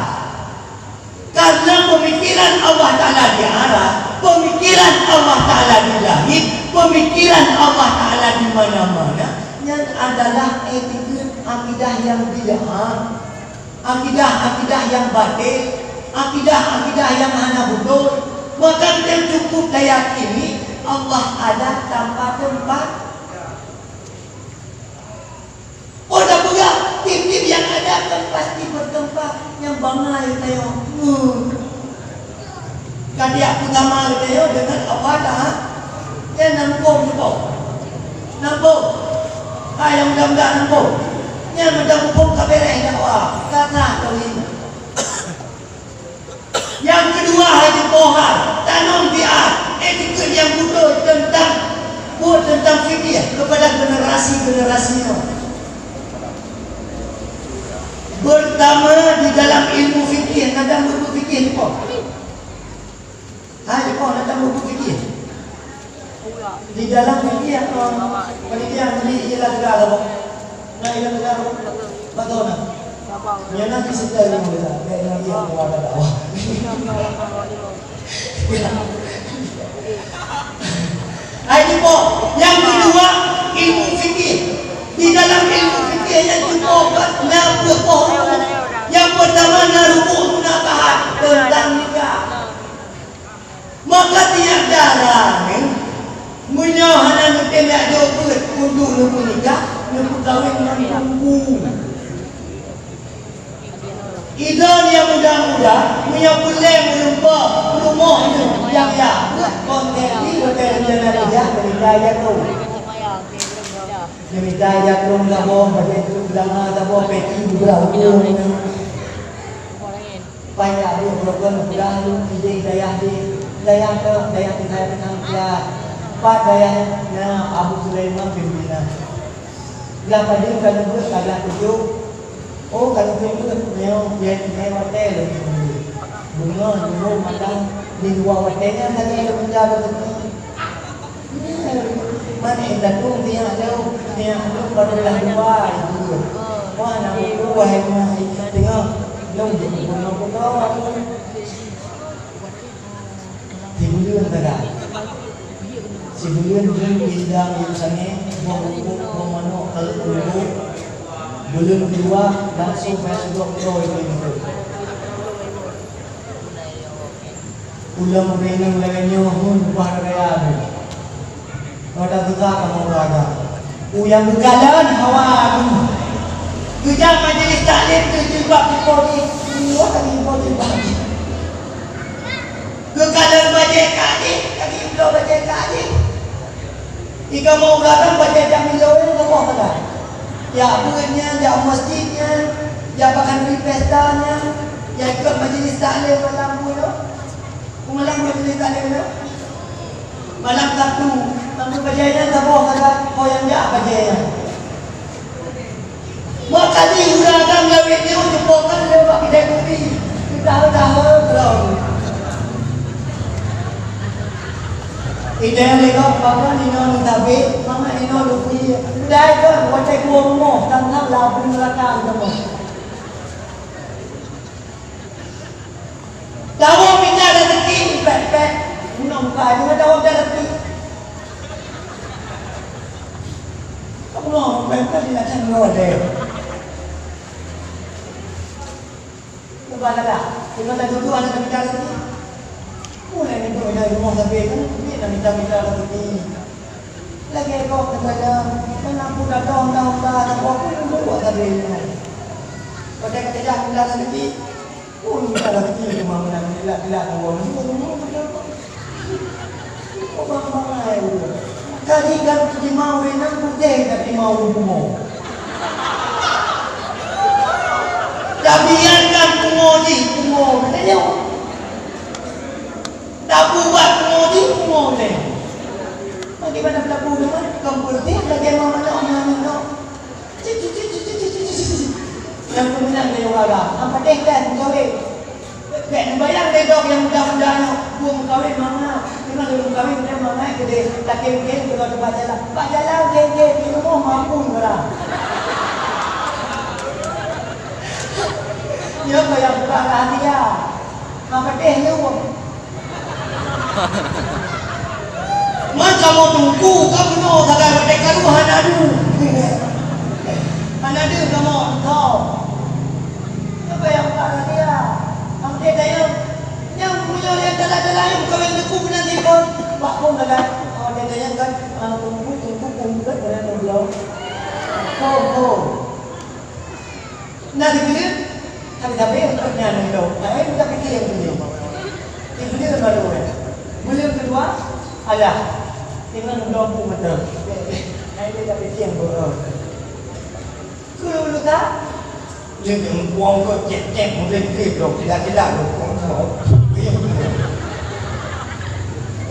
Karena pemikiran Allah Taala di aras, pemikiran Allah Taala di langét, pemikiran Allah Taala di mana-mana, nyan adalah iktikeuet akidah nyang bid'ah. Akidah-akidah nyang batil, akidah-akidah nyang hana beutôi, maka geutanyoe cukup tayakini Allah ada tanpa teumpat. Oh, tapeugah tieb-tieb nyang ada kan pasti beuteumpat, nyang bangai geutanyoe. Ka tieb peugama geutanyoe deungon Allah Taala. Nyan nampông cupo. Nampông. Hai nyang muda-muda nampông. Nyan meudan muphom ka beureh dakwah. Ka sah tauhid. Nyang keudua, hai cupo hai, tanom bi'at, iktikeuet nyang beutôi teuntang buet teuntang fikih keupada generasi-generasi nyoe. Beutama di dalam ilmu fikih, na dang buet fikih cupo. Hai, cupo, na dang buet fikih. Di dalam fikih, eh, panitia sendiri ialah tegar apa? Nah, ialah tegar apa? Betul, nah. Yang nanti setelah yang kita, kayak nanti yang mau ada dakwah. Hai, cupo, nyang keudua, ilmu fikih. Di dalam ilmu fikih nyan cupo na peuet boh rukun. Nyang peutama na rukun munakahat teuntang nikah. Maka tiep dara nyoe, meunyoe hana neutem jak jok beuet untuk neupeunikah, neupeukawen ngon teungku. Idroe nyang muda-muda, meunyoe peureulée meulumpoe, peurumoh nyoe nyang jak beuet konten di watée rencana nikah, neumita jakrong. Neumita jakrong saboh, bajée tutup beulanga saboh, peci bubra ureueng. Banyak buet program peugah lôn idéh dayah jih. Dayah teuh, dayah tinggai peunang kiat. Pat dayah nyan? Na Abu Sulaiman bin Dinar. Lah padum ka neubeuet, ka glah tujoh. Oh, ka neubeuet nyoe, nyoe, nyoe watée lôn neubeuet. Beungoh, nyoe, malam, di luwa watée nyan lagée lôn meunjaga beutôi. Man indatu miyak lôn, miyak lôn padub lah dua ibu. Wah, na buku wahai mah teungoh lôn jipeubunoe kuto. Sibuleuen sagai. Sibuleuen lôn pinda miyueb sané, boh rukuk, boh manok, kaleuet rukuk. Buleuen keudua langsung payah sudok droe ibu. Ulôn meunyoe lagée nyoe hon bah raya nyoe. Pada teuka kamoe keulaga. Uyang geukalon hawa geuh. Geujak majelis taklim keu jilbab jipodi. Dua kali jipodi bagi. Geukalon bajée kajih, kali bloe bajée kajih. Di kamoe ureueng bajée jak milék ureueng kamoe sagai. Jak beuet nyan, jak meuseujid nyan, jak bahkan di pesta nyan, jak ikot majelis taklim malam bunoe. Malam majelis taklim nyan. Malam Sabtu, malam bajée nyan saboh sagai, ho nyang jak bajée nyan. Idéh lé gob, pakon inoe neutabé, mangat inoe leupie. Dai keuh watée kuwoe rumoh, tan-tan lam api neuraka teumoh. Tawoe mita raseuki pek-pek, meunong ka deungon tawoe mita raseuki. Kamoe pek-pek di lacang nyoe deh. Ubah dah, dah. Tengok dah duduk anak mita raseuki. Ulée nibak dah rumoh sabe kan, ni nak mita-mita raseuki. Lagée gob keupada, kan aku dah dong dah udah, dah buat pun buat sabe ni. Pada kerja mita raseuki. Oh, ni kalau kecil cuma menang, gelak-gelak kawan. Ni baru mau macam apa? Kau bang-bang ai. Tadi kan terima ureueng nyan putih, tapi mau ureueng bumoe. Tabiarkan bumoe jih, bumoe. Kata dia. Tabubat bumoe jih, bumoe teh. Bagaimana tabu dengan tukang putih, bagaimana orang yang nak Nyang peumeunang lé ureueng agam, han patéh that meukawen. Bèk neubayang lé gob nyang muda-muda nyoe, buet meukawen mangat. Teuma lé meukawen udeb mangat keudeh, lakée-lakée keudroe bak jalan. Bak jalan geng-geng, di rumoh mampun barang. Nyoe ka nyang buka rahasia. Han patéh lé ureueng. Man kamoe teungku, ka bunoe sagai watèe karu hana deuh. Hana deuh kamoe, tho. Nyoe ka nyang buka rahasia. Amdeh dayang, nyang meunyoe nyang dalam-dalam nyang kawin teungku keunan jipon. Bak phon sagai. Amdeh dayang kan, ah, teungku, teungku, teungku, teungku, teungku. Ho, ho. Na digleueng, tapi-tapi untuk nyan lom. Hai, kita pikir yang dulu. Digleueng baru, eh. Buleuen keudua, alah. Dengan belom pun betul. Hai, kita pikir yang dulu. Kulu-kulu tak? Dia yang buang ke cek-cek, mungkin dia belum tidak-tidak, belum buang ke. Dia yang buang.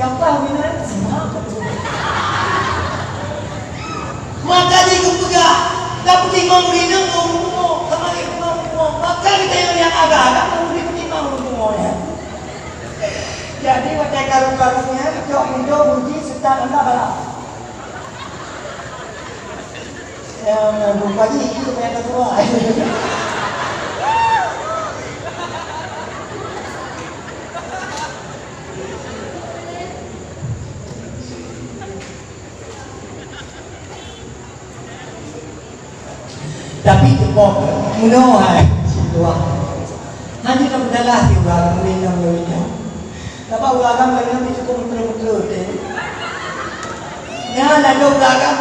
Gampang, Minan. Maka di geupeugah, "Ka peutimang ureueng inong ngon ureueng bumoe, ka marit ngon ureueng bumoe." Maka geutanyoe nyang agak-agak ureueng peutimang ureueng bumoe, ya. Jadi, watèe karu-karu nyan, cok minto, muji, seutôt, anda balas. Ya, bukan itu, saya tak tahu. Tapi teupok meunoe hai, si tuah. Hana tapeugah lé ureueng agam lagèe nyan. Sabab ureueng agam lagèe nyan cukôp meuteureu-meuteureu teuh. Nyan ladôm ureueng agam,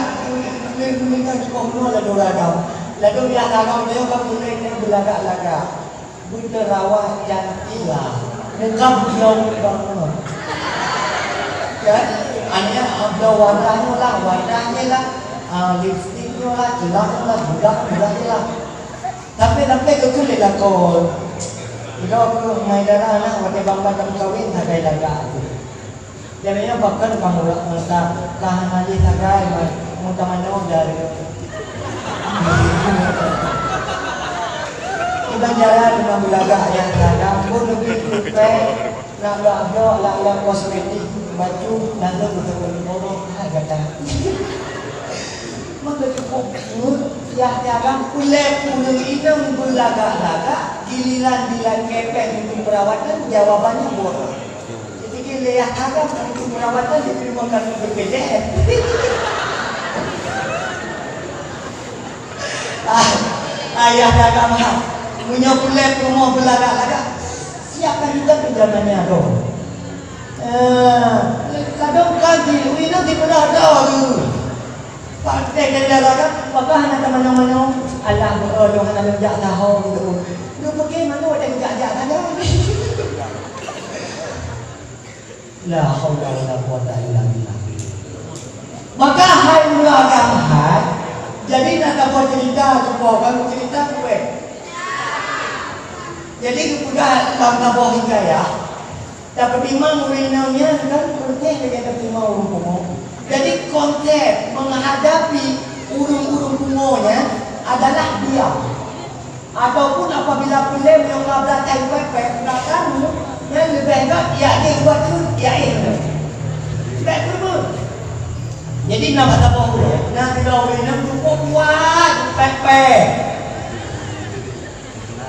meunyoe cukôp meunoe ladôm ureueng agam. Ladôm ureueng agam nyoe ka mulai nyan beulagak-lagak. Beuterawat cantik lah. Muka beuglong banget. Kan? Hanya bloe warna nyoe lah, warna nyoe lah. Ah, lipstik nyoe lah, celah nyoe lah, budak, budak nyoe lah. Tapi, tapi keukeue lé lakoe. Udah aku mai darah anak, watèe bang-bang kamoe kawin, sagai lagak aku. Jadi nyan pakon kamoe lak meusa, ka hana jih sagai, meutamanoe dari. Iban jalan dengan beulagak nyang sadang, pun leubeh pulpèe, nak lak blok, lak-lak kosmetik, baju, lalu beutôi bodoh, hai gata. Maka cukôp ngut, yah jarang ulèe ureueng inong beulagak-lagak, giliran di lam kepeng untuk perawatan, jawabannya bodoh. Dipikir lé yah agam, untuk perawatan diterima kami berbeda. Ah, ayah agam ha. Meunyoe ulèe rumoh beulagak-lagak, siapkan juga pinjamannya, dong. Eh, kadang kaji, inong dipeugah dah tu. Pakai gaya lagak, maka hana tamanyong-manyong. Alah, beuo, nyoe hana lôn jak saho gitu. Lu pergi mana ada jak-jak saja. La haula wala quwata illa billah. Maka hai ureueng agam hai, jadi na saboh cerita, cuba kamoe cerita kueh. Jadi geupeugah lam saboh hikayah, tapeutimang ureueng inong nyan kan peureuteh lagèe tapeutimang ureueng pungo. Jadi konsep menghadapi ureueng-ureueng pungo nyan adalah diam. Ataupun apabila peureulèe meunyoe ka brat tai pèpèe, ka karu, nyan leubeh gèt jak jih ubat rhut, jak éh meunan. Bèk keuneuk Jadi na bak saboh uroe, na sidroe ureueng inong cukup kuat, pèk-pèk.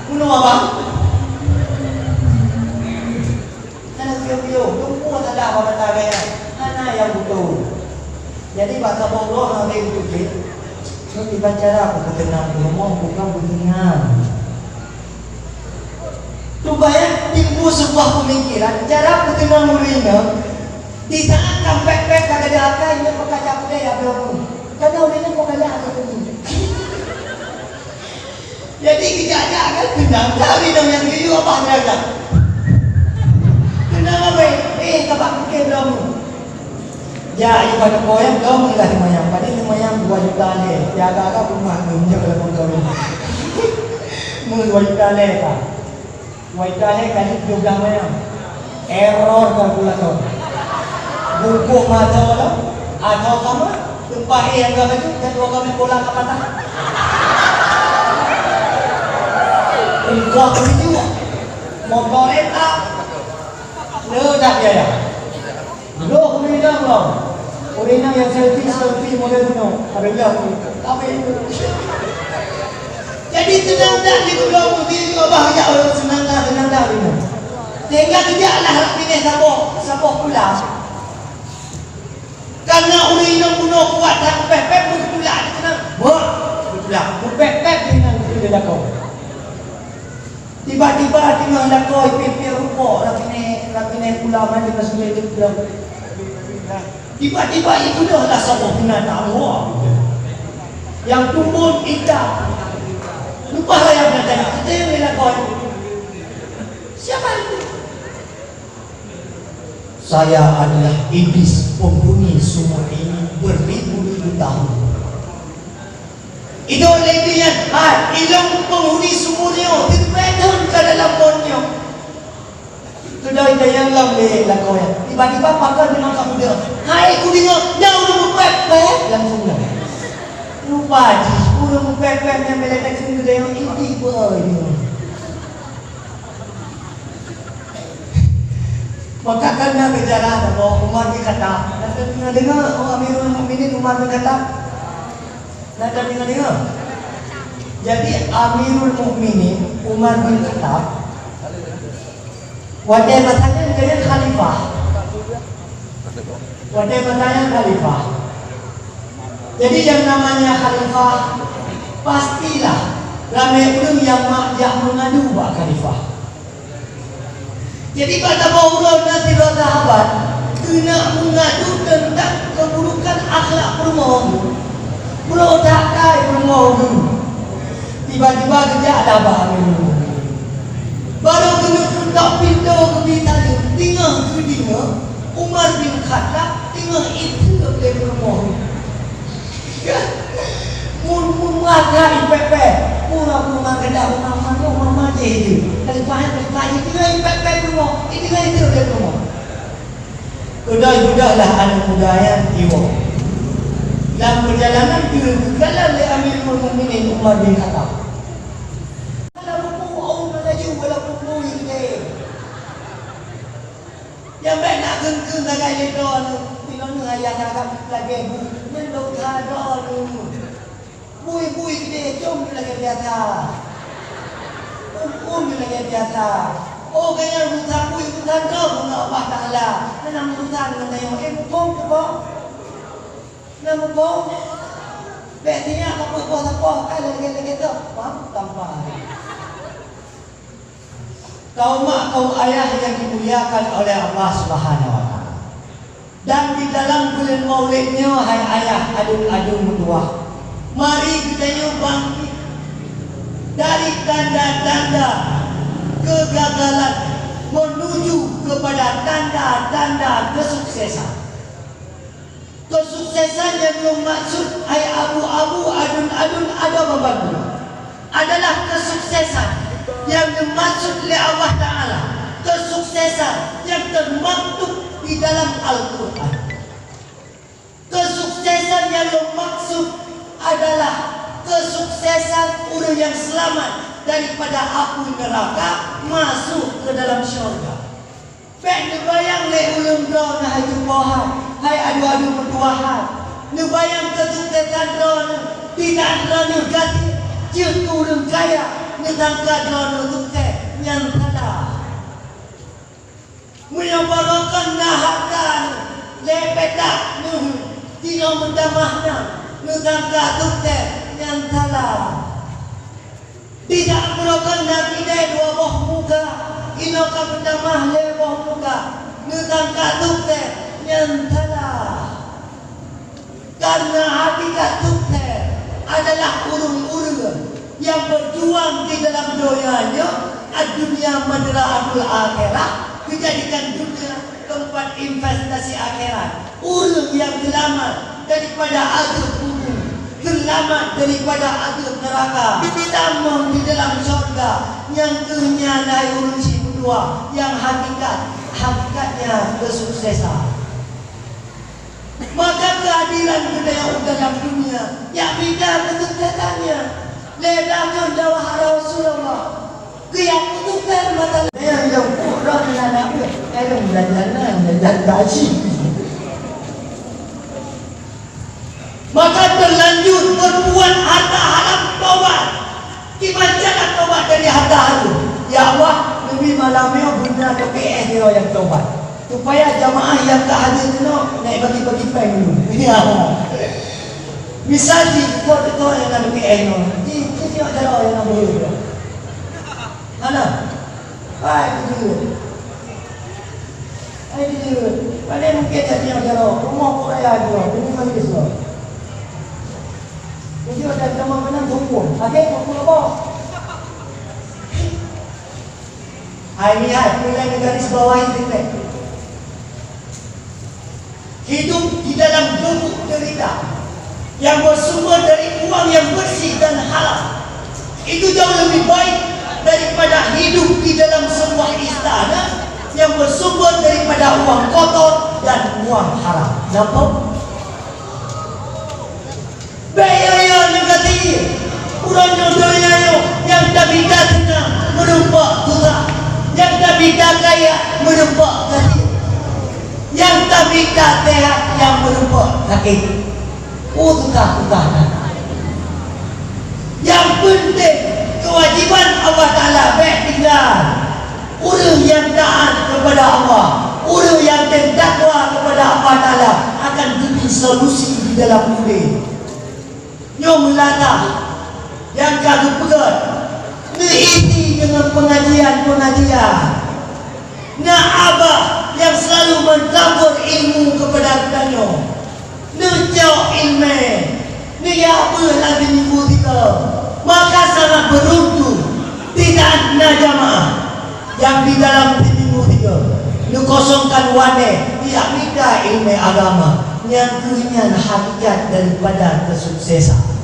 Bunoe abang. Hana geuyue-geuyue, lôn peue salah bak mata gaya. Hana nyang beutôi. Jadi bak saboh uroe hana lé beutôi. Nyoe kiban cara ku peuteunang di rumoh, bukan beungiang. Cuba ya, timbul sebuah pemikiran, cara peuteunang ureueng inong, di saat ka pèk-pèk ka gadôh akai, nyoe peukara peudeh ya, belom. Karena ureueng inong peukara akai. Jadi, geujak-jak kan, teunang dah ureueng inong nyang geuyue abah nyan. Teunang abah, eh, ka bak pike belom. Jak, iban teukoh nyan, belom lah seumayang. Padahai seumayang dua juta lé. Ya, agak-agak rumah tu, minjam dalam motor rumah. Meu dua juta lé, Pak. Dua juta lé kali tujuh belas mayang. Error kalkulator. Bungkôh mata tu, atau sama, tumpah eh yang gambar tu, dan dua gambar bola ka patah. Bungkôh tujuh. Motor eh tak. Leudak biaya. Loh, ureueng inong lom. Ureueng inong nyang selfie, selfie model bunoe. Ada yang tu. Tapi itu. Jadi, teunang dah di bunoe, mungkin juga bah, ya Allah, seunang dah, seunang dah, ureueng inong. Sehingga geujak lah rot binéh saboh, saboh pulang. Karena ureueng inong bunoe kuat that, pèh-pèh beutulak di teunang. Wah, beutulak. Beupèh-pèh di teunang, beutulak. Tiba-tiba teungoh lakoe pih-pih rukok, rapinéh, rapinéh pula mandi masjid di pulang. Tiba-tiba itulah saboh binatang, wah, nyang tumbon itam. Lupa raya binatang, kita yang lakoe. Siapa itu? Saya adalah iblis penghuni sumur ini beribu-ribu tahun. Idong lé nyan, hai, ilong penghuni sumur nyoe, teupeudong ka dalam mon nyoe. Keudai dayang lam lé lakoe. Tiba-tiba pakon deungon ka muda. Hai, kudeungoe, nyan ureueng meupèk-pèk langsung dah. Rupa jih, ureueng meupèk-pèk nyang bela takheun keudai nyoe, ini boh nyoe. Maka kan na beujarah bahwa Umar bin Khattab, na deungoe, oh, Amirul Mukminin Umar bin Khattab? Na deungoe-deungoe? Jadi, Amirul Mukminin Umar bin Khattab, watèe masa nyan geuh khalifah. Watèe masa nyan khalifah. Jadi, yang namanya khalifah, pastilah ramè ureueng nyang mak jak meungadu bak khalifah. Jadi, bak saboh uroe na sidroe sahabat keuneuk meungadu teuntang keuburukan akhlak peurumoh geuh. Brok that kai peurumoh geuh. Tiba-tiba geujak dah bak Amirul Mukminin. Barô keuneuk keutok pintoe geubi tayue, teungoh geudeungoe Umar bin Khattab teungoh iteuek lé peurumoh geuh. Mun, mun mata ipèk-pèk, pura-pura geudah rumah manoe mama jih itu. Kali pahat, kali pahat, itu yang ipèk-pèk rumoh, itu yang itu dari rumah. Keudai-keudai lah aneuk muda nyan iwoe. Lam peujalanan geukheun lé Amirul Mukminin Umar bin Khattab. Walaupun bui laju, walaupun bui gede. Nyang bèk na kheun-kheun sagai lé droeneuh, ilôn ayah agam lagèe bu, nyan lôn kha droeneuh. Bui-bui gede com lagèe biasa. Um-um lagèe biasa. Oh, gaya urusan bui, urusan droe ngon Allah Taala. Hana urusan ngon tanyoe, eh, muphom teuh. Na muphom? Bèk sinyak ka peuet boh sapoh, kai lagèe-lagèe tu. Paham? Tampa. Kaum mak, kaum ayah yang dimuliakan oleh Allah Subhanahu wa Taala. Dan di dalam bulan Maulid nyoe, hai ayah, aduen-aduen meutuwah, mari geutanyoe bangkit dari tanda-tanda kegagalan menuju kepada tanda-tanda kesuksesan. Kesuksesan nyang lôn maksud, hai abu-abu, aduen-aduen, adoe babah geuh, adalah kesuksesan nyang dimaksud lé Allah Taala, kesuksesan nyang teumaktub di dalam Al-Quran. Kesuksesan nyang lôn maksud adalah kesuksesan ureueng nyang seulamat daripada apui neuraka masuk ke dalam syurga. Bèk neubayang lé ulôn droeneuh hai cupo hai, hai adoe-adoe meutuwah hai. Neubayang keusuksesan droeneuh, tidak droeneuh gaséh, jeuet keu ureuëng kaya, neusangka droeneuh sukses, nyan salah. Meunyoe barokon na hareuta lé petak neuh, jinoe meutamah na, neusangka sukses, nyan salah. Tidak barokon na kidai dua boh muka, inoe ka meutamah lhée boh muka, neusangka sukses, nyan salah. Karena hakikat sukses adalah ureuëng-ureuëng nyang berjuang di dalam donya nyoe, ad-dunya madrasatul akhirah, geujadikan dunia tempat investasi akhirat. Ureuëng nyang seulamat daripada azab kubur, seulamat daripada azab neuraka, tamong di dalam syurga, nyang keuh nyan hai ureuëng syiek meutuah nyang hakikat, hakikatnya kesuksesan. Maka kehadiran geutanyoe u dalam dunia, jak mita keusuksesan nyan. Lé tanyoe dakwah Rasulullah, geujak peusukses masa nyan nyang peuet droe nyan aneuk, eh, lôn belajar nan, belajar gaji. Maka terlanjur berbuat harta haram, tobat. Kiban cara tobat dari harta haram? Ya Allah, neubi malam nyoe beuna toke eh nyoe nyang tobat. Supaya jamaah nyang ka hadir keunoe naik bagi-bagi péng dulu. Ya. Misal di kot itu yang nak bagi eh nyoe. Di sini ada orang yang nak beli. Mana? Hai, itu dulu. Hai, itu dulu. Mana mungkin jadi yang jaro? Rumah kok raya dua, ini majlis dua. Jadi ada teman mana tunggu. Ada tunggu apa? Hai, lihat, mulai dari bawah itu, teh. Hidup di dalam gubuk derita yang bersumber dari uang yang bersih dan halal itu jauh lebih baik daripada hidup di dalam sebuah istana yang bersumber daripada uang kotor dan uang haram. Nampak? Bék yo-yo neugaséh, uroe nyoe donya nyoe nyang tamita seunang meurumpok susah, nyang tamita kaya meurumpok gaséh, nyang tamita seuhat nyang meurumpok sakét. Oh, susah-susah that. Nyang peunteng, keuwajéban Allah Taala bék tinggai. Ureuëng nyang taát keupada Allah, ureuëng nyang tem takwa keupada Allah Taala akan geubri solusi di dalam udeb. Nyoe meulata nyang ka geupeugét, neuisi deungon peungajian-peungajian. Na abah nyang seulalu meutampor ilmu keupada geutanyoe. Neucok iéleumé, neujak beuet lam diminggu sigoe, maka sangat beuruntung. Tidak na jamaah nyang di dalam diminggu sigoe neukosongkan watée jak mita iéleumé agama, nyang keuh nyan hakikat daripada keusuksesan.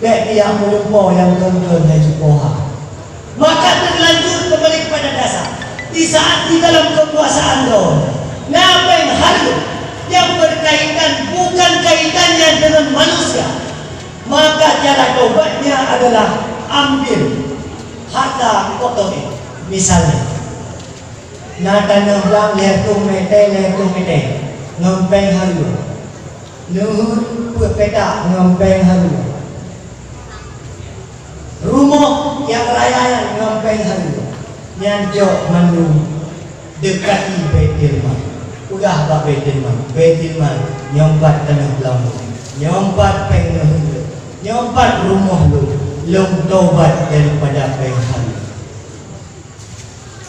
Bék piah meulumpoe nyang kheun-kheun laju poha. Maka teulanjut keumbali kepada dasar. Di saat di dalam keukuasaan droe, na péng hareuem nyang beukaitan, bukan kaitannya dengan manusia, maka cara taubatnya adalah ambil harta kotor. Misalnya, na tanoh blang lhée reutôh meuté, lhée reutôh meuté, ngon péng hareuem. Neuheuet peuet petak ngon péng hareuem. Rumoh nyang raya nyan ngon péng hareuem. Nyan cok mandum deukati Baitul Mal. Peugah bak Baitul Mal, "Baitul Mal, nyoe pat tanoh blang lôn, nyoe pat péng neuheuet, nyoe pat rumoh lôn, lôn taubat daripada péng hareuem."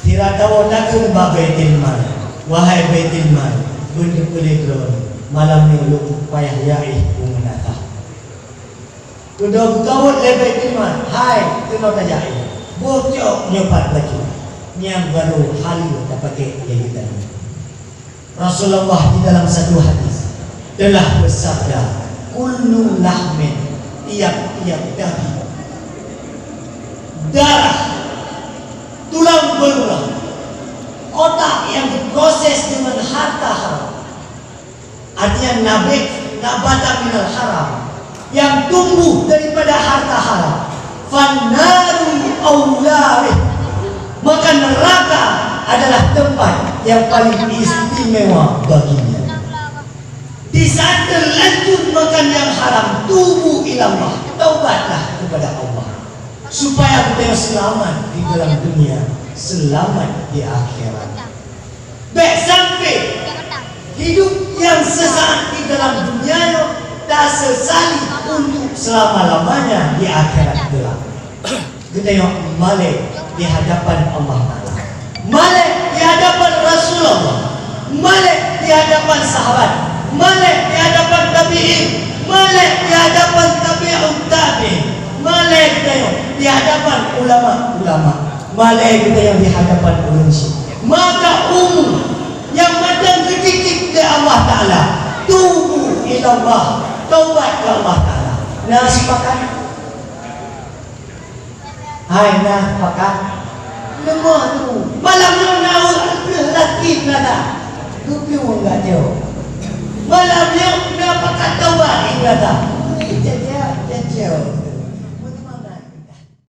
Sira tawoe takheun bak Baitul Mal, "Wahai Baitul Mal, beuneuk peuleueh droe, malam nyoe lôn payah jak éh u meunasah." Keudroe geukawot lé Baitul Mal, "Hai, keunoe tajak éh, boh cok nyoe pat bacut, nyan barô hareuem tapakék lé geutanyoe." Rasulullah di dalam satu hadis telah bersabda, "Kullu lahmin," tiap-tiap daging, darah, tulang belulang, otak yang diproses dengan harta haram, artinya nabit nabata minal haram, yang tumbuh daripada harta haram, fannaru aula bih, maka neraka adalah tempat yang paling istimewa baginya. Di saat Makan yang haram, tubu ilallah, taubatlah kepada Allah. Supaya kita seulamat di dalam dunia, seulamat di akhirat. Bék sampai hidup nyang seusaat di dalam dunia nyoe tasesali untuk selama-lamanya di akhirat kelak. Geutanyoe malée di hadapan Allah Taala, malée di hadapan Rasulullah, malée di hadapan sahabat, malée di hadapan tabi'in, malée di hadapan tabi'ut tabi'in, malée geutanyoe di hadapan ulama-ulama, malée geutanyoe di hadapan ulôn syik. Maka umu nyang mantong geudidik lé Allah Taala, tubu ilallah, taubat keu Allah Taala. Na sipakat? Hai, na pakat? Leumah tu. Malam nyoe na ureueng laki na that. Geupeu enggak jaweueb. Malam nyoe na pakat taubat enggak that.